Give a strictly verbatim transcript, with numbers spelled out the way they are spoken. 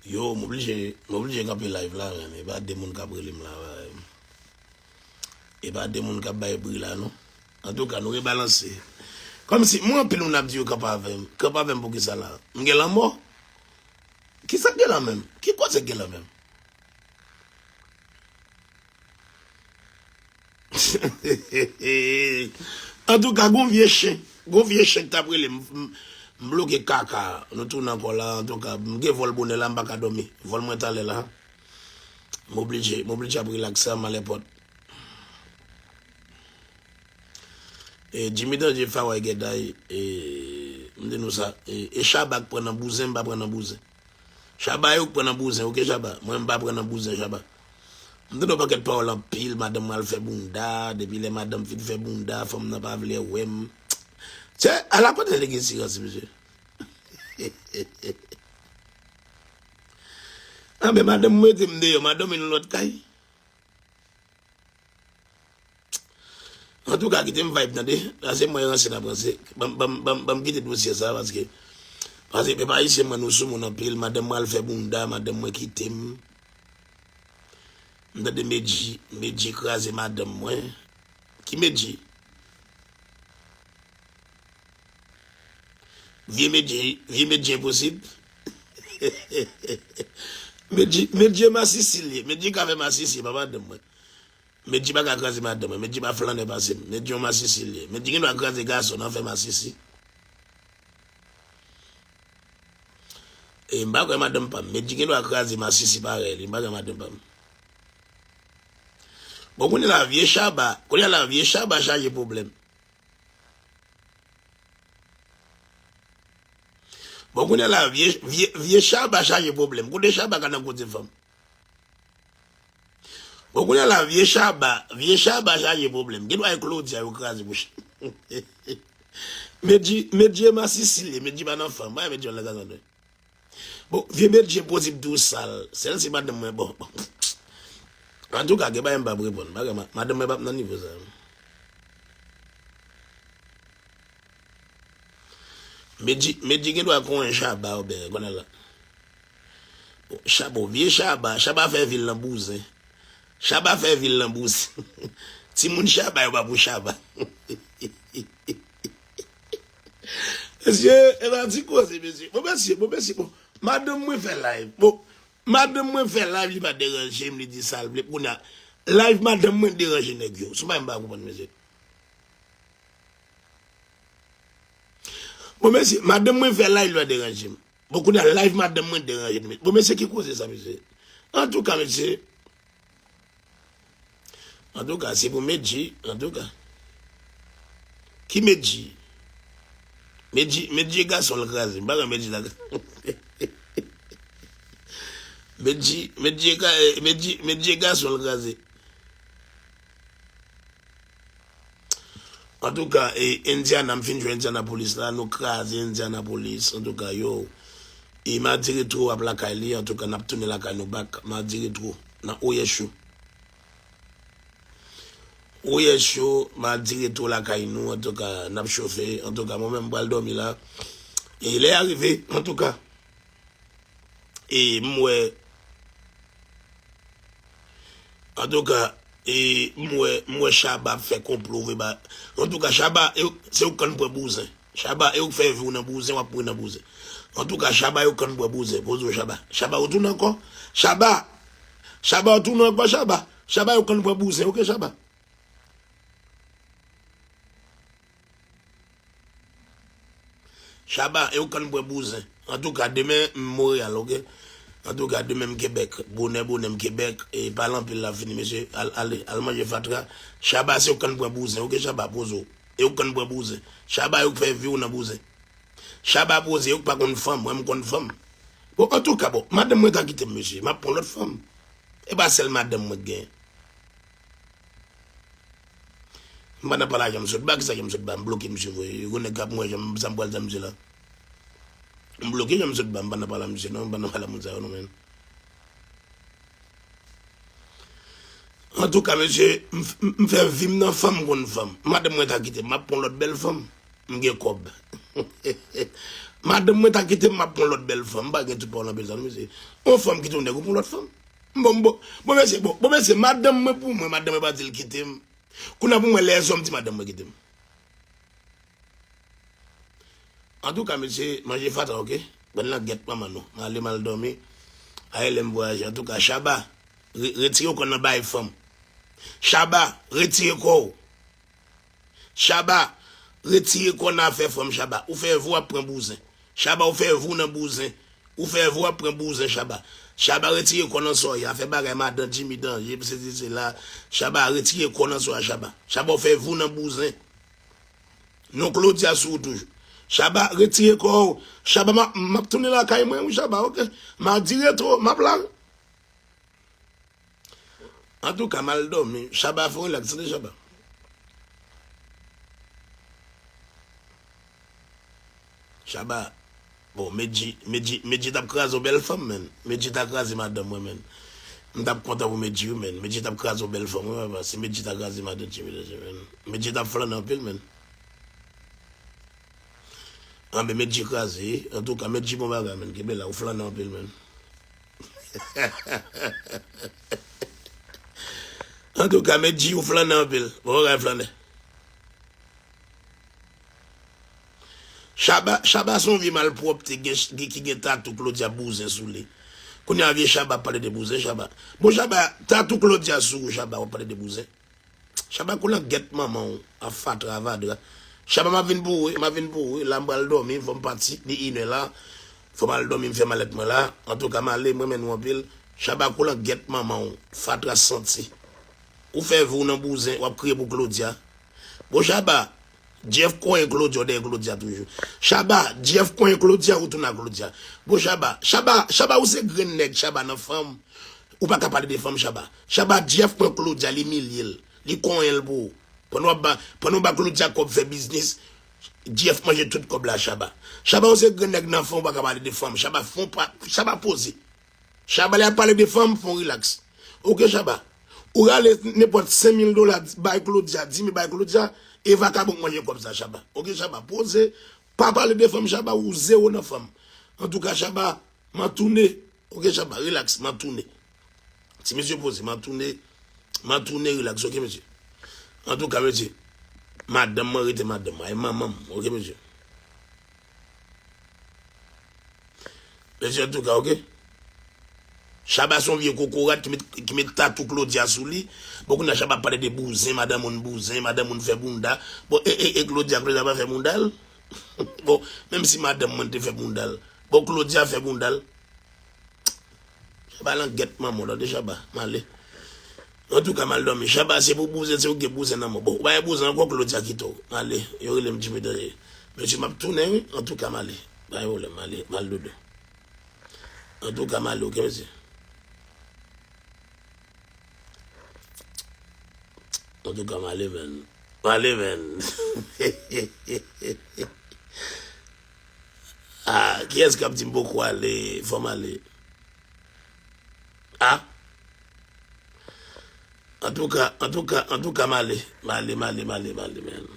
Yo, m oblije, m oblije kanpe live la, men e pa de moun k ap rele m la. E pa de moun k ap bay bri la, non. Antouka, nou rebalanse. Kòmsi, mwen, anpil moun ap di yo kanpe avè m. Kanpe avè m pou kisa la? M gen lanmò? Kisa k gen la menm? Ki koze k gen la menm? Antouka, gon vye chen. Gon vye chen k t ap rele m, m, m bloke kaka. Nou tounen ankò la. Antouka, m gen vòl bonè la, m pa ka dòmi. Vòl mwen talè la. M oblije, m oblije ap rilakse anba lèpòt. E, Jimmy Danje, Faway Gèday, e, m di nou sa, e, e Shabba k pran nan bouzen, m pa pran nan bouzen. Shabba, e ou k pran nan bouzen, oke, Shabba? Mwen, m pa pran nan bouzen, Shabba. M tande yon pakèt pawòl anpil, madanm mwen al fè bounda, depi lè madanm fin fè bounda, fanm nan pa vle wè m. Tchè, ala kote legliz sirans, mesye. Anben, madanm mwen mete m deyò, m al dòmi nan lòt kay. Antouka, kite m vibe, tande. Sa se mwen ranse n ap ranse. Ban m, ban m, ban m, ban m kite dosye sa, paske, paske pèp ayisyen mwen, nou sou moun anpil. Madanm mwen al fè bounda, madanm mwen kite m. M tande Medji, Medji kraze madanm mwen. Ki Medji? Vye Medji, vye Medji enposib. Medji, Medji e masisi l ye. Medji ka fè masisi, pa madanm mwen. Medji pa ka kraze madanm mwen. Medji pa flannè pase m. Medji yon masisi l ye. Medji gen dwa kraze gason nan fè masisi. E m pa kwè madanm pa m. Medji gen dwa kraze masisi parèy li. M pa kwè madanm pa m. Bon, kounye la, vye Shabba, kounye la, vye Shabba chaje pwoblèm. Bon, kounye la, vye, vye, vye Shabba chaje pwoblèm. Kote Shabba ka nan koze fanm? Bon, kounye la, vye Shabba, vye Shabba chaje pwoblèm. Gen dwa e Claudia yo kraze bouch. Medji, Medji e masisi l ye, Medji pa nan fanm. Bay Medji yon lagazan dwe. Bon, vye Medji enposib tou sal. Sèl si madanm mwen bon. Bon. Antouka, gen bagay m p ap reponn. Bagay ma-, madanm mwen p ap nan nivo sa. Medji, Medji gen dwa konyen Shabba oubyen konnen la. Bon, Shabba, vye Shabba, Shabba fè vi l nan bouzen. Shabba fè vi l nan bouzen. Timoun Shabba yo pa pou Shabba. Mesye, e pa ti koze, mesye. Bon, mesye, bon, mesye, bon. Madanm mwen fè live. Bon, madanm mwen fè live, li pa deranje m, li di sa l vle. Kounye a, live madanm mwen deranje nèg yo. Se yon bagay m pa konprann, mesye. Bon, mesye, madanm mwen fè live, li pa deranje m. Bon, kounye a, live madanm mwen deranje m. Bon, mesye, ki koze sa, mesye? Antouka, mesye, Antouka, se pou Medji, antouka. Ki Medji? Medji, Medji e gason l kraze. M pa kwè Medji la. Medji, Medji e ka-, Medji, Medji e gason l kraze. Antouka, e, Indiana, m fin jwenn Indianapolis la, nou kraze Indianapolis, antouka, yo. E Mardi Retro ap lakay li, antouka, n ap tounen lakay nou back, Mardi Retro, nan Oyè Cho. Oyè Cho, Mardi Retro lakay nou, antouka, n ap chofe, antouka, mwen menm m pral dòmi la. E lè a rive, antouka. E m wè, antouka, e m wè, m wè Shabba ap fè konplo vre ba. Antouka, Shabba, e, se ou k konn pran bouzen. Shabba, e ou k fè vi w nan bouzen, w ap mouri nan bouzen. Antouka, Shabba, e ou k konn pran bouzen. Poze w, Shabba. Shabba, ou tounen ankò? Shabba! Shabba, ou tounen ankò, Shabba? Shabba, e ou k konn pran bouzen, oke, Shabba? Shabba, e ou k konn pran bouzen. Antouka, demen, m Monreyal, oke? Antouka, demen, m Kebèk. Bonè, bonè, m Kebèk. E pale anpil la fini, mesye. Al, ale, al manje fatra. Shabba, se ou k konn pran bouzen, oke, Shabba? Poze w. E ou k konn pran bouzen. Shabba, e ou k fè vi w nan bouzen. Shabba poze, e ou k pa konn fanm, mwen, m konn fanm. Bon, antouka, bon, madanm mwen ka kite m, mesye. M ap pran lòt fanm. E pa sèl madanm mwen k genyen. M pa nan pale a Janm Sotba, kisa Janm Sotba? M bloke misye vre. Gon nèg k ap mwen, Janm, sa m pral di a misye la. M bloke Janm Sotba, m pa nan pale a misye non, m pa nan pale a moun sa yo non, men. Antouka, mesye, m, m, m fè vi m nan fanm konn fanm. Madanm mwen ta kite m, m ap pran lòt bèl fanm. M gen kòb. Madanm mwen ta kite m, m ap pran lòt bèl fanm. M pa gen tout pawòl anpil sa, non, mesye. Yon fanm kite yon nèg, ou pran lòt fanm. Bon, bon, bon, mesye, bon, bon, mesye, madanm mwen pou mwen, madanm mwen pa di l kite m. Kounye a pou mwen, lèzòm di madanm mwen kite m. Antouka, mesye, manje fatra, oke? Bann langèt manman nou. M ale, m al dòmi. Aye, lè m vwayaje. Antouka, Shabba, re- retire kò w nan bay fanm. Shabba, retire kò w. Shabba, retire kò w nan afè fanm, Shabba. Ou fè vou ap pran bouzen. Shabba, ou fè vou nan bouzen. Ou fè vou ap pran bouzen, Shabba. Shabba, retire kò w nan sa w ye. Afè bagay madan Jimmy danje, sesi sela. Shabba, retire kò w nan sa w ye, Shabba. Shabba, ou fè vou nan bouzen. Non Claudia sou ou toujou. Shabba, retire kò w. Shabba, m ap, m ap tounen lakay mwen, wi, Shabba, oke? Madi retwo, m ap la. Antouka, m al dòmi. Shabba, fè w rilaks, tande, Shabba. Shabba, bon, Medji, Medji, Medji t ap kraze yon bèl fanm, menn. Medji ta kraze madanm mwen, menn. M t ap kontan pou Medji, wi, menn. Medji t ap kraze yon bèl fanm, wi, papa. Si Medji ta kraze madanm Jimmy, menn. Medji t ap flannen anpil, menn. Anben, Medji kraze, wi. Antouka, Medji bon bagay, menn. Kenbe la, ou flannen anpil, menn. Antouka, Medji, ou flannen anpil. Bon bagay, flannen. Shabba, Shabba se yon vye malpwòpte gen, gen, ki gen tatou Claudia bouzen sou li. Kounye a vye Shabba ap pale de bouzen, Shabba. Bon, Shabba, tatou Claudia sou ou, Shabba, w ap pale de bouzen. Shabba, kou langèt manman w, ap fatra, vadra. Shabba, m ap vin pou ou, wi, m ap vin pou ou, wi. La, m pral dòmi, fò m pati, li inè la. Fò m al dòmi, m fè malèt mwen la. Antouka, m ale, m renmen nou anpil. Shabba, kou langèt manman w, fatra santi. Ou fè vi w nan bouzen, w ap kriye pou Claudia. Bon, Shabba, Jeff konyen Claudia, w dèyè Claudia toujou. Shabba, Jeff konyen Claudia, ou tounen a Claudia. Bon, Shabba, Shabba, Shabba, ou se grenn nèg, Shabba, nan fanm. Ou pa ka pale de fanm, Shabba. Shabba, Jeff pran Claudia, li imilye l, li konyen l pou ou. Pandan w ap ba, pandan w ba Claudia kòb fè biznis, Jeff manje tout kòb la, Shabba. Shabba, ou se grenn nèg nan fanm, ou pa ka pale de fanm. Shabba, fon pa, Shabba poze. Shabba, lè y ap pale de fanm, fè w rilaks. Oke, Shabba. Ou rale nenpòt senk mil dola bay Claudia, di mil bay Claudia, e vakabon k manje kòb sa, Shabba. Oke, Shabba, poze, pa pale de fanm, Shabba, ou zewo nan fanm. Antouka, Shabba, m ap tounen. Oke, Shabba, rilaks, m ap tounen. Ti mesye poze, m ap tounen. M ap tounen, rilaks, oke, mesye. Antouka, mesye, madanm mwen rete madanm mwen, e manman m, oke, mesye. Mesye, antouka, oke? Shabba se yon vye kokorat ki met, ki met tatou Claudia sou li. Bon, kounye a Shabba ap pale de bouzen, madanm moun bouzen, madanm moun fè bounda. Bon, e, e, e Claudia, Claudia pa fè bounda l? Bon, menm si madanm mwen te fè bounda l. Bon, Claudia fè bounda l. Shabba langèt manman w, tande Shabba, m ale. Antouka, m al dòmi. Shabba, se pou bouzen, se ou gen bouzen nan men w. Bon, ou pa gen bouzen ankò, Claudia kite w. M ale, yo rele m Jimmy Danje. Mesye, m ap tounen, wi. Antouka, m ale. Pa gen pwoblèm, m ale, m al dodo. Antouka, m ale, oke, mesye. Antouka, m ale, menn. M ale, menn. Ah, kiyès k ap di m poko ale? Fò m ale. Ah. Antouka, antouka, antouka, m ale. M ale, m ale, m ale, m ale, menn.